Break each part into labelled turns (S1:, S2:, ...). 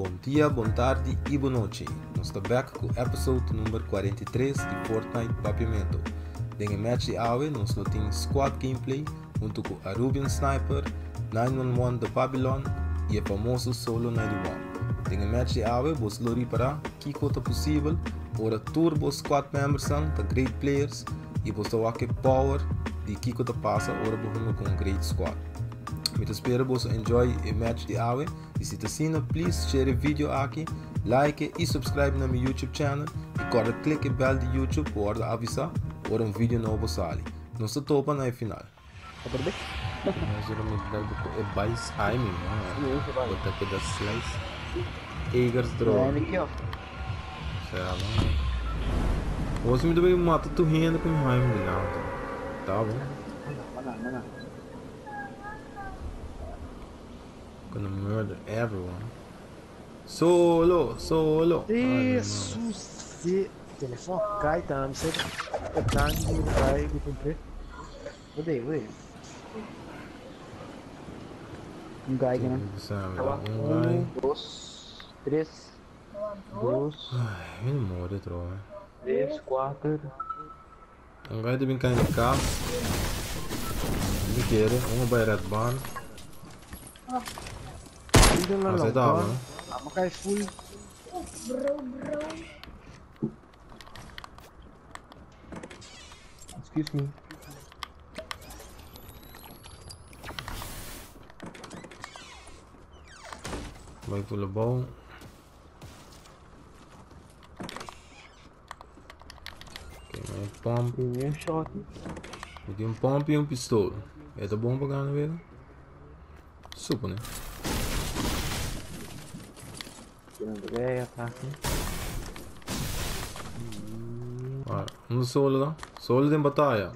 S1: Bon dia, bon tardi y bon nochi. Nos ta back cu episode number 43 di Fortnite Papiamento. Den e match di awe nos lo tin squad gameplay hunto cu Arubian Sniper, 911 The Babylon y e famoso Solo 91. Den e match di awe bos lo ripara kico ta posibel ora tur bo squad membersnan ta great players y bos ta wak e power di kico ta pasa ora bo hunga cu un great squad. Mi ta spera boso enjoy e match di awe y si ta asina please share e video aki, like y subscribe na mi YouTube channel y corda click e bell di YouTube pa wordo avisa ora un video nobo sali. Nos ta topa na e final. E bais ai mi man bo ta keda slice Egers droga. Hosi mi ta bay mata tur hende ku mi haña mi dilanti. Ta bon. Gonna murder everyone. Solo, solo.
S2: Jesus, de telefone cai tá, não sei. O tanque que cai, que comprei. Cadê, cadê?
S3: Un guy aqui, né?
S1: Um guy.
S3: 1, 2, 3, 2,
S1: Ai, mi muore trova.
S3: 3, 4.
S1: Un guy deve cair in casa. Mi chiede, uno by Red Barn.
S2: Não,
S1: Ah,
S2: não,
S1: sei tá, né?
S2: Ah, mas cai full.
S4: Bro, bro.
S3: Excuse me.
S1: Vai pro bom. Ok, mais pump.
S3: Primeiro shot.
S1: Mi tem um pump e um pistola. É tá bom pra ganhar, velho? Supo, né?
S3: Tirando ideia, tá aqui.
S1: Ora, um solo lá. Solo tem batalha.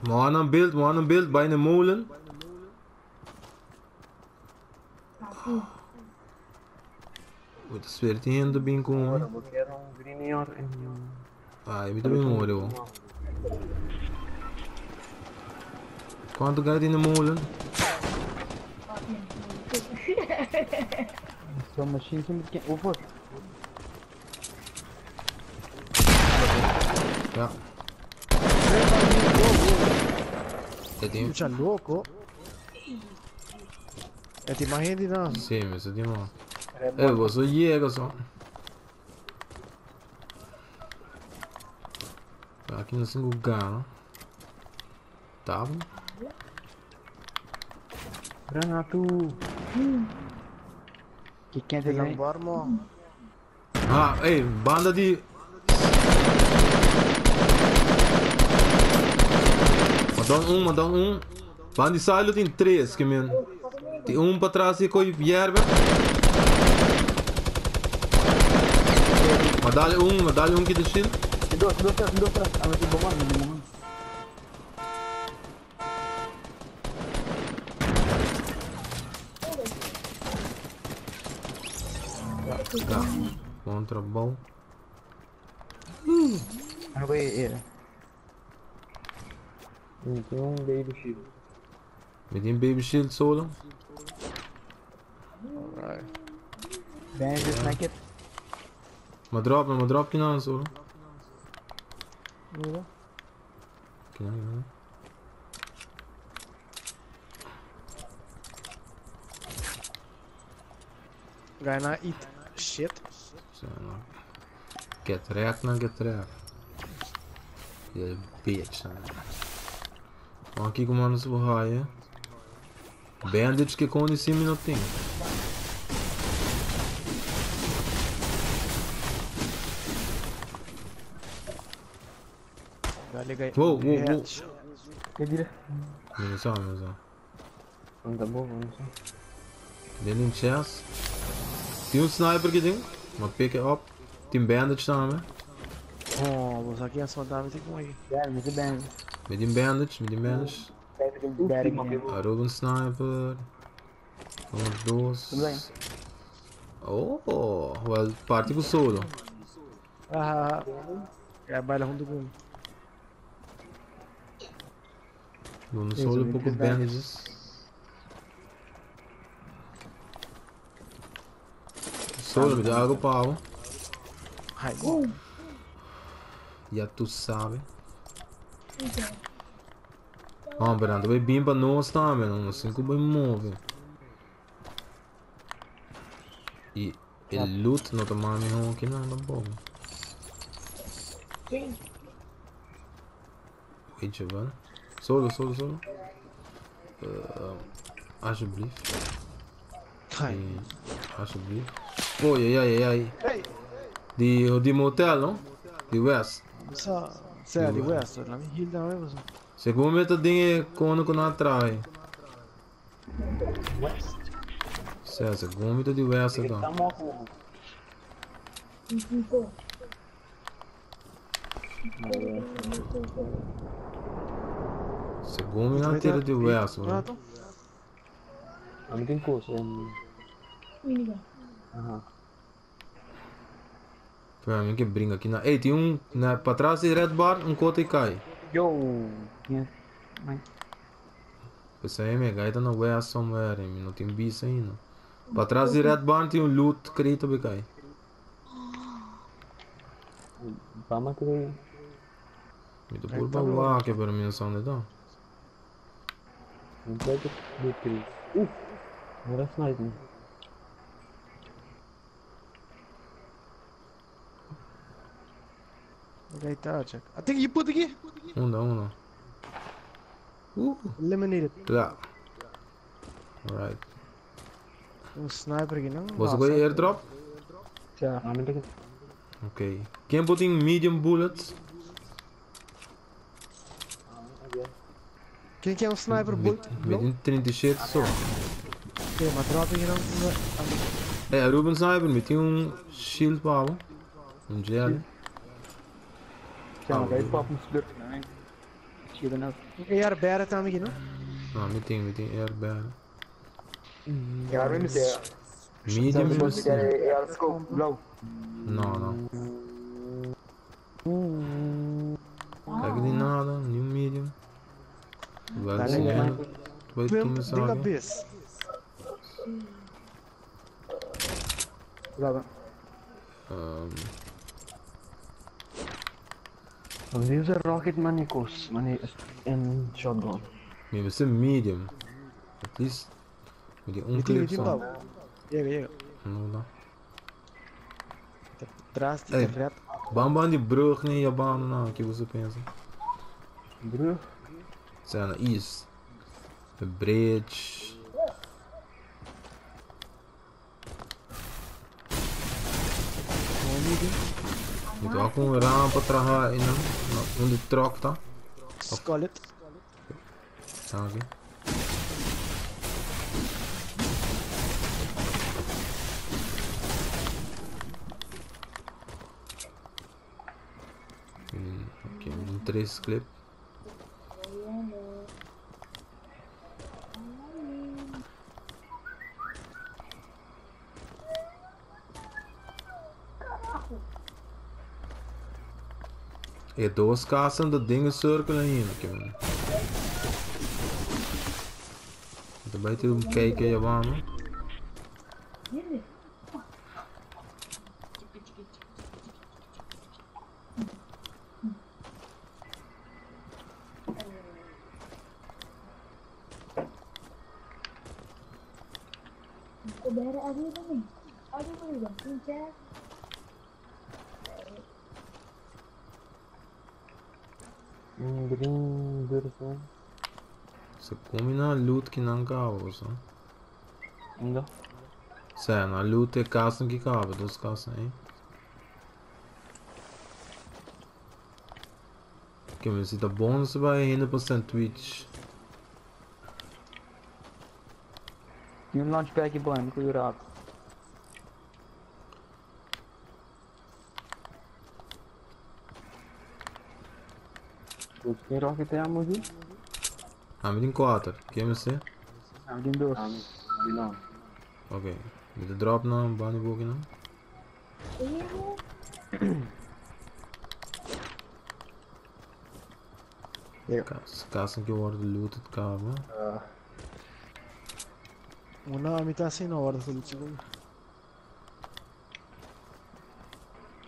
S1: Moana build, Moana build, bij de molen. Moet sfeer die heen de bin komen.
S3: Agora, eu quero um green or um.
S1: Ai, mi também morreu. Quanto guy in de molen?
S3: Só machine sempre que. Over.
S1: Ja. Dat ding.
S2: Puxa louco. É, tem mais gente não.
S1: Sim, mas é demais. É, você chega só. Aqui no single lugar. Tá bom.
S3: Granato. Que quem tem
S2: Tem um barmo.
S1: Ah, ei, banda de. Mandar um. Banda de silo tem três, que men. Tem um para trás e coi yerba. Mandar um que deixa.
S3: Dois, dois, três, dois, três. Ah, mas tem bomba, não tem bomba.
S1: Tá. Contra bom.
S3: Ano ba era? Tem um baby shield.
S1: Me tem baby shield solo.
S2: Alright.
S3: Bem, just like it.
S1: Maar drop que não solo. Que não.
S2: Guy na eat shit.
S1: Get wrecked, não get wrecked. Yeah, bitch. Aqui como nós vamos Bandage que com em cima não tem. Uou, uou, uou.
S3: Que dire?
S1: Não só.
S3: Não tá bom, não sei.
S1: Dentro de chest. Tem um sniper aqui dentro. Uma pick it up. Tem bandage também.
S2: Oh, você aqui é só dá, mas tem como aí.
S3: Mas é bandage.
S1: Me tem bandage, me tem bandage. Aruban sniper. Um, dois. Oh, well, parte com o solo.
S2: Ah, é baila junto com.
S1: No solo pouco bandages. Solo, me dá algo pau.
S2: Ai.
S1: Ya tu sabe. Oh, pero ando bem para nós também, não sei como move. E o loot não tá mais aqui não, tampouco.
S4: Sim.
S1: Weet je wel. Solo, solo, solo. Alsjeblieft.
S2: Ai.
S1: Alsjeblieft. Oh, ja, ja, ja, ja. Die motel, no? Die West.
S2: Sa, sa di West, laat me heal down even.
S1: Segundo me dat ding kon kon atrás.
S3: West.
S1: Cê, segundo me die West dan.
S3: Tá morto.
S1: Segundo me na tira de West, mano.
S3: Não tem curso, Aham.
S1: Pra mim que brinca aqui na. Ei, tem um na, pra trás de Red Bar, um cota e cai.
S3: Yo! Yeah.
S1: Esse aí, me gaita na West somewhere, não tem bicho ainda. Pra trás de Red Bar tem um loot crate e cai.
S3: Vamos que.
S1: Me tô por baixo aqui para mim só onde tá.
S3: Não pode loot crate. Era sniper.
S2: Ok, tá, check. I think you put aqui.
S1: Onda, onda.
S2: Eliminated.
S1: Tá. Alright.
S2: Um sniper aqui, não?
S1: Você vai airdrop?
S3: Já.
S1: Ok. Quem botou em medium bullets?
S2: Quem que é um sniper bullet?
S1: Medium 37 só.
S2: Ok, mas drop aqui não.
S1: É, Ruben Sniper, meti um shield power. Um gel.
S3: Ja, maar ik pop een slurp, nee. Shield en
S2: AR Barrett também aqui, não?
S1: Não, me tem AR Barrett.
S3: Ja, we moeten.
S1: Medium
S3: AR scope, blauw.
S1: Não, não. Kijk niet nada, nenhum medium. Vai ser. Vai tu me sabe.
S3: Deze rocket money kost, money en shotgun.
S1: Nee, we zijn medium. At least met die onclip zo.
S2: Ja, ja.
S1: No,
S2: Atrás die red.
S1: Bam bam die brug nee, Japan nou, ik was opeens.
S3: Brug?
S1: Zijn east. De bridge. Moet ook een ramp tragen in onder de truck dan.
S2: Scarlet.
S1: Dank je. Oké, een trace clip. E dois caçam de dingen cirkelen hier, oké. Daarbij te doen kijken, ja, man.
S3: Green, beautiful.
S1: Ze komen naar loot que não causa.
S3: Não.
S1: Sério, na loot é caça que cabe, duas caças aí. Ok, mas se tá bom, você vai 100% Twitch.
S3: E um launchpad bom, com o Uraco. Tem rocket ammo aqui?
S1: Ah, me tem 4. Quem é você?
S3: Ah, me tem 2. Não.
S1: Ok. Me de drop não, bunny book não. Caça que worden looted kamer.
S2: Una mitad sin hora solución.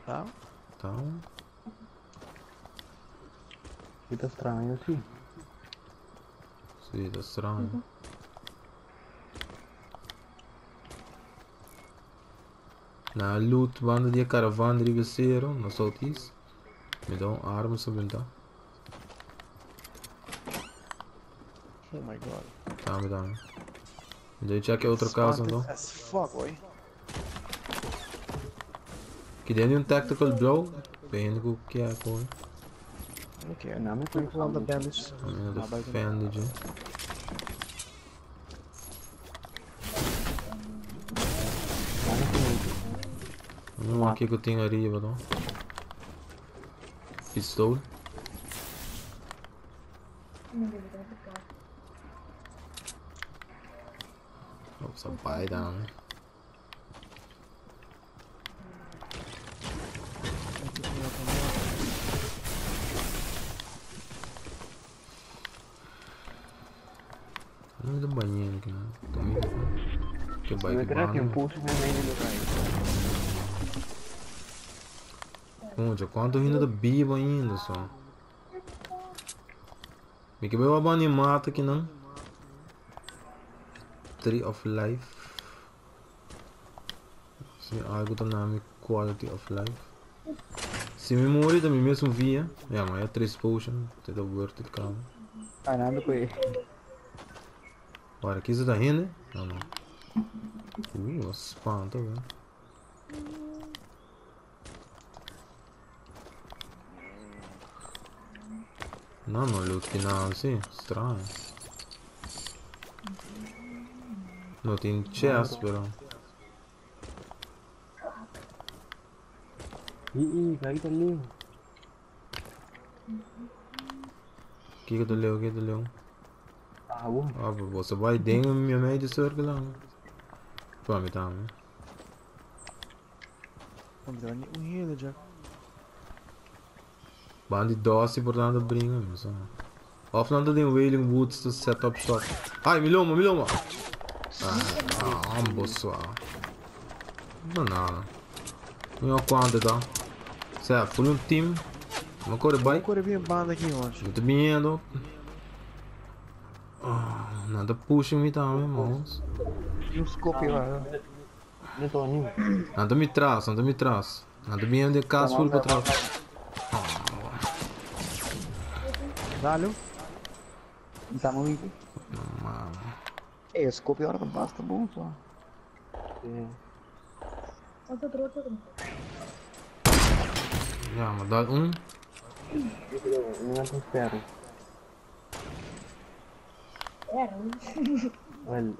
S2: Tá?
S1: Tá.
S3: Tá estranho, sim.
S1: Sim, tá estranho. Na loot banda de caravana de Ribeiro, no Southeast. Me dá um arma sobre tá?
S2: Oh my god.
S1: Tá, me dá. Me dá check outra casa então.
S2: As fuck, boy.
S1: Que dentro de um tactical blow, bem o que é com.
S2: Ok.
S3: Não, mas
S2: Tem que the bandage.
S1: A defend. Vamos aqui que eu tenho arriba, não? Pistol. Nossa, vai dar, né? Não é do banheiro aqui, não. Tô meio. Que bike
S3: Tem um pulso no meio do lugar.
S1: Onde? Quanto ainda do bibo ainda só? Me que eu vou mata aqui não? Tree of Life. Se algo tá na minha quality of life. Se me morrer também mesmo via. É, mas é 3 potion, tá worth it, cara.
S3: Ah, nada com ele.
S1: Bora, aqui você tá rindo? Não, não. Espanto, velho. Não, não loot que não, assim, estranho. Não tem chest, pero.
S3: Ih, vai tá leu.
S1: Que que tu leu, que tu leu?
S3: Ah, bom.
S1: Ah, você vai dentro minha meio de circle lá. Pô, me tá, né?
S2: Vamos dar um healer, Jack.
S1: Bandi doce portanto brinca, mas. Of não tem Wailing Woods to set up shop. Ai, miloma, miloma. Ah, ambos. Não, não. Não é quanto tá? Certo, full um team. Uma cor bike.
S2: Corre bem banda aqui hoje.
S1: Muito bem, não. Ah, nada puxa me tá, meu irmão.
S3: Um scope lá. Não tô animo.
S1: Nada me traz, nada me traz. Nada bem de casa full para trás.
S2: Dale.
S3: Tá muito.
S1: Mano.
S3: É, scope agora basta bom só. É.
S1: Já, mas dá um.
S3: Não espero. Well,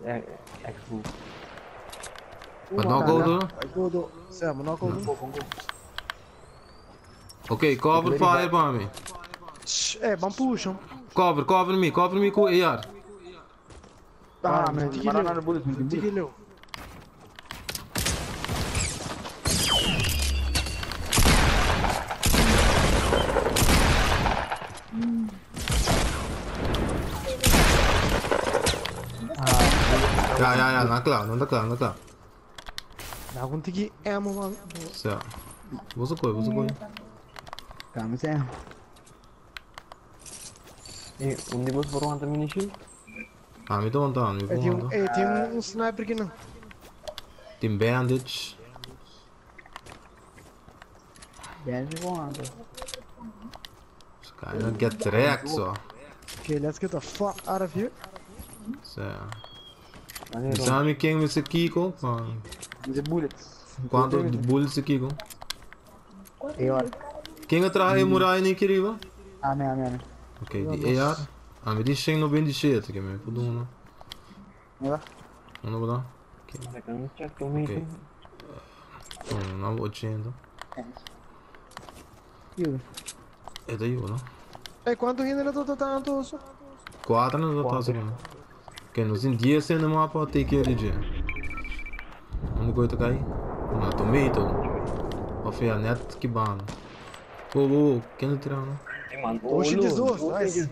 S3: Xbox.
S1: Mas não go
S2: do? Sam, não go do.
S1: Ok, cover fire para mim.
S2: É, vamos puxam.
S1: Cover, cover me com AR.
S3: Ah, mas
S2: bullet.
S1: Ja, na klaar, na klaar, na klaar.
S2: Nou, komt ik hier ammo man.
S1: Zo. Você coi, você coi.
S3: Calma, Zé. E onde você for um mini shield?
S1: Ah, me dá um, me dá.
S2: É, tem um sniper aqui não.
S1: Tem bandage.
S3: Bandage voando.
S1: Os caras get wrecked, só.
S2: Okay, let's get the fuck out of here.
S1: Zo. Sabe quem é esse Kiko?
S3: The bullets.
S1: Quanto de bullets Kiko?
S3: AR.
S1: Quem atrás é Murai nem queria?
S3: Amém, amém.
S1: Ok, de AR. Ah, me diz 197 que me pudo não.
S3: Não
S1: Não vou dar. Ok. Ok. Não, 80. É daí, não?
S2: É quanto ainda não tô tanto?
S1: 4 não tô tanto. Ok, nos em dia sendo mapa take care de. Onde coisa cai? Na tomato. Of ja, net que bano. Oh, quem não tirou, não?
S2: Oxe, Jesus, nice.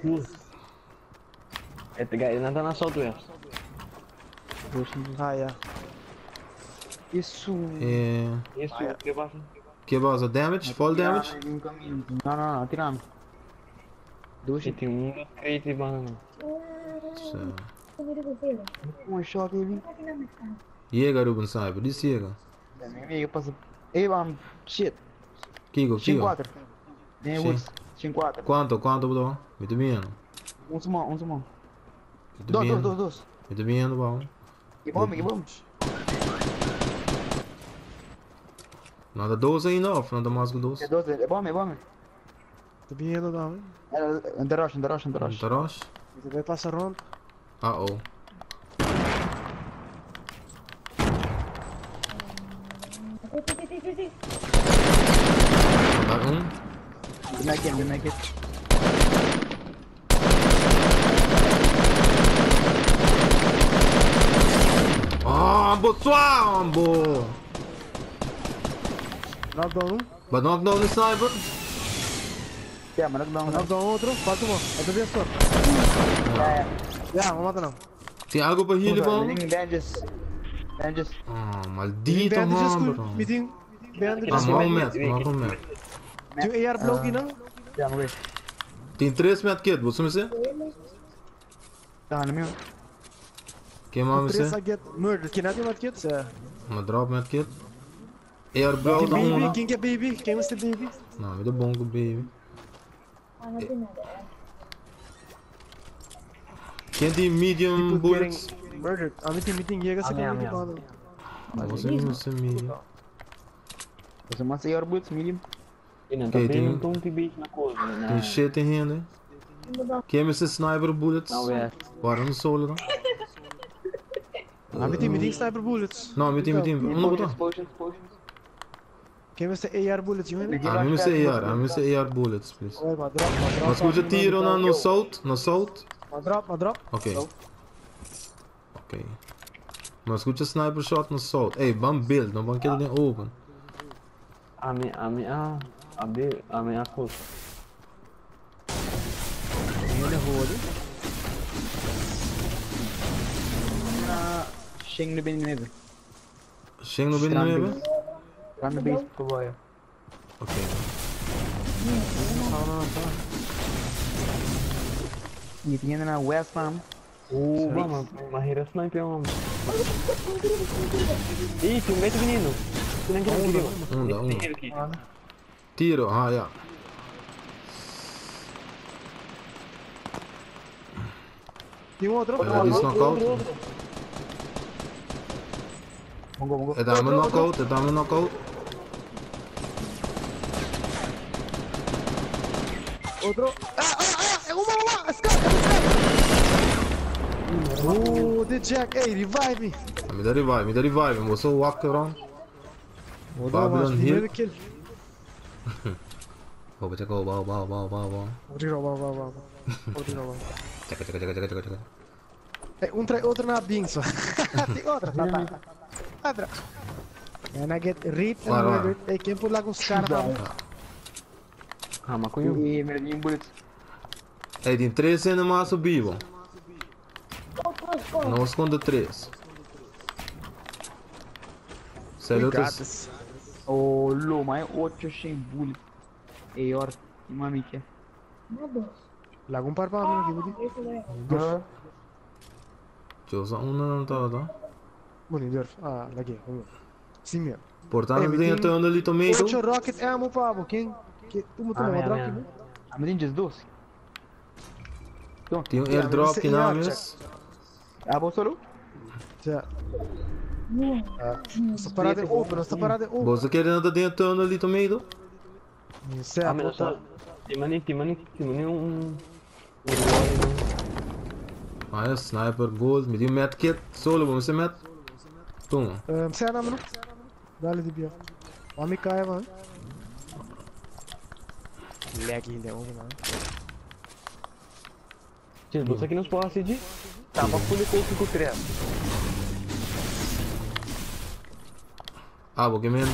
S3: É, ele não tá na solta,
S2: Ah, yeah.
S3: Isso.
S1: É.
S3: Isso, que passa?
S1: Che cosa? Damage? Fall damage?
S3: No, no, no, tirami. Due.
S5: Tem um crate mano.
S1: Sì.
S3: One shot, baby.
S1: Llega Ruben Cyber, dice llega.
S3: Amigo, passa. Ei, man, shit.
S1: Kiko, Kiko.
S3: 5-4. Nee, woods. 5-4.
S1: Quanto, quanto, bro? Mi te viene.
S3: Un sumão, un sumão.
S1: Mi te
S3: Dos, dos,
S1: viene.
S3: dos, dos.
S1: Mi te viene, bro.
S3: Que bomba, que bomba.
S1: Não dá 12 ainda, off, não dá mais que 12.
S3: É 12, é bomba, é bomba.
S2: Tô vindo, dame.
S3: Under rush, under rush, under rush.
S1: Tá rush?
S2: Você vai passar round.
S1: Ah, oh. Dá um.
S3: Make it, make it.
S1: Ah, boa,
S2: Knockdown um.
S1: But knockdown the sniper.
S3: Yeah, mas knockdown.
S2: Knockdown outro. Falta um. É do só. Yeah, não mata não.
S1: Tem algo para heal, bom?
S3: Bandages. Bandages.
S1: Ah, maldito,
S2: Bandages,
S1: mano.
S2: Me tem bandages.
S1: Ah, mal met, mal met.
S2: Tem AR block não?
S3: Yeah, mas
S1: Tem 3 medkit, você me sê?
S3: Tá, no meu.
S1: Quem mais me
S2: Três
S1: sê?
S2: a get murdered. Quem não tem medkit? É.
S1: Uma drop medkit. AR blow da
S2: Baby,
S1: uma.
S2: quem que é baby? Quem é baby?
S1: Não, me dá bom com baby. Quem tem medium bullets?
S2: Murdered. A mim tem meeting chega essa
S5: Amém,
S2: aqui.
S5: amém.
S1: Você não se medium.
S3: Você manda AR bullets medium.
S5: E não, tá
S1: Ok,
S5: bem,
S1: tem-
S5: não tão de bait na coisa, né?
S1: Tem shit em hand, Quem é esse sniper bullets?
S5: Não, é.
S1: Bora no solo, não?
S2: A mim tem meeting sniper bullets.
S1: Não, me tem, me tem. Não botou.
S3: Potions, potions.
S2: Quem vai ser AR bullets, you know?
S1: A mim me se AR, a mim se AR bullets, please.
S2: Vai, mas drop, mas drop.
S1: Mas escuta tiro no salt, no salt.
S2: Mas drop, mas drop.
S1: Ok. Ok. Mas escuta sniper shot no salt. Ei, bam build, não vão querer nem open.
S5: A mim, a mim, a... A B, a mim, a coisa.
S2: Ele roda.
S3: Xing no bem 9.
S1: Xing no bem 9?
S3: Run the base, por favor.
S1: Ok.
S2: Não, não, não, tá.
S3: E tinha na West Farm.
S5: Vamos, uma hero sniper, vamos. Ih, tem um metro menino.
S1: Unda, unda. Tiro, ah, ja.
S2: Tem um outro.
S1: Ela disse knockout.
S3: Vamos, vamos.
S1: É dá-me knockout, é dá-me knockout.
S2: Outro. Ah, ah, ah! É uma, uma! Scar, é um Scar! Oh, the Jack! Ei, revive me!
S1: Me dá revive, me dá revive. Moço, walk around. Babylon Hill.
S2: Kill.
S1: Vou checar, vou, vou, vou, vou, vou.
S2: Vou tirar, vou, vou, vou. Vou tirar, vou.
S1: Checa, checa, checa, checa, checa.
S2: Ei, um trai outro na Bing só. Tem outra, tá, tá. Outra. And I get raped and murdered. Ei, quem por lá com os caras?
S5: Ah, mas com eu.
S3: E me bullets.
S1: Ei, tem 3 ainda mais vivo. Não esconda 3. Sério, outros.
S3: Oh, lo, mas 8 sem bullet. Ei, or, que mamica.
S2: Lago um par para mim aqui, Budi.
S1: Deixa eu um não tá, tá?
S2: Boni, durf. Ah, laghi. Sim mesmo.
S1: Portanto, tem até onde ali tomato.
S2: 8 rocket ammo, pavo. Quem? Que tu me toma drop aqui?
S3: Ah, mas tem 12.
S1: Tem um airdrop aqui na mesa.
S3: Ah, bom solo?
S2: Já. Essa parada é open, essa parada é open.
S1: Você querendo dentro ali tomato?
S2: Certo,
S5: Ah, mas
S2: tá.
S5: Tem mani um...
S1: Ah, é sniper gold, me deu medkit, solo, vamos ser med. Toma.
S2: Cena, mano. Dale de bia. Mami caia, mano. Lag ainda, mano.
S5: Tio, você aqui não pode decidir? Tá, mas publicou 5-3.
S1: Ah, porque mesmo.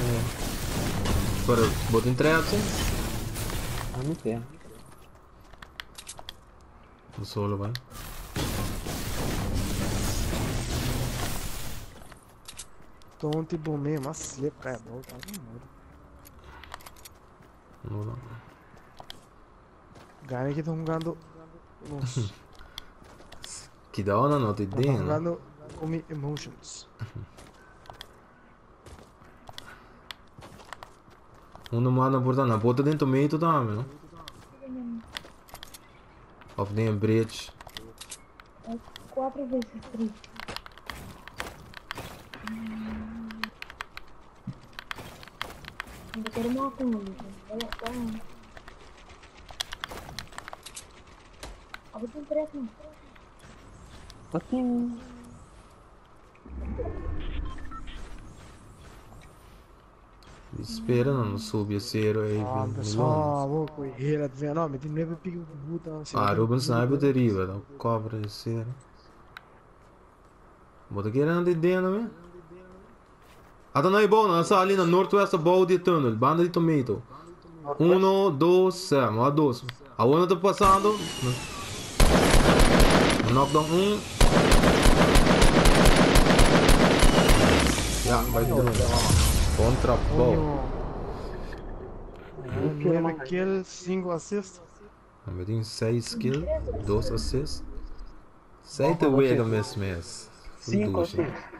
S1: Pero, botem trap, sim?
S5: Ah, não tem.
S1: No solo, vai.
S2: Tonte bom mesmo, mas slip, cara, bom, tá.
S1: No, no.
S2: Gana que tá jogando. Nos.
S1: Cuidado na nota
S2: Tá
S1: ideia, no?
S2: jogando com mi emotions.
S1: Uno manda por na bota dentro tomato também, no? Of den bridge.
S4: 4 versus 3. Hindi ko rin makakuha. Wala pa. Abot yung tres mo.
S5: Pating.
S1: Espera, não soube a zero aí.
S2: Ah, pessoal, vou correr, vem, não, me tem 9 pico buta.
S1: Ah, Ruben Sniper deriva, não cobra de zero. Bota querendo de dentro, né? Ah, tá na bom, não, ali na Northwest Bowl de Tunnel, banda de tomato. 1, 2, é, uma, dois. A outra tá passando. Knockdown 1. Ja, vai de novo. Contra ball.
S2: 9 kill, 5 assists.
S1: We tem 6 kill, 2 assists. Zij te wegen mis mis.
S5: 5 assists.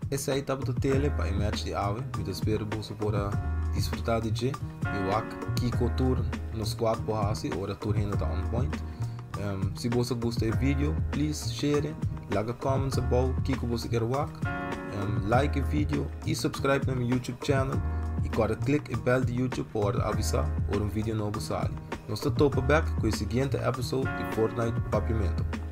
S1: Esse aí tava do tele para match de ave, me espero você poder desfrutar de G e o Kiko Tour no squad por hasi, ora tour ainda tá on point. Se você gosta do vídeo, please share, laga comments about Kiko você quer wak, like o vídeo e subscribe no meu YouTube channel e agora clique e bell do YouTube para avisar ora um vídeo novo sai. Nós tá topa back com o seguinte episode de Fortnite Papiamento.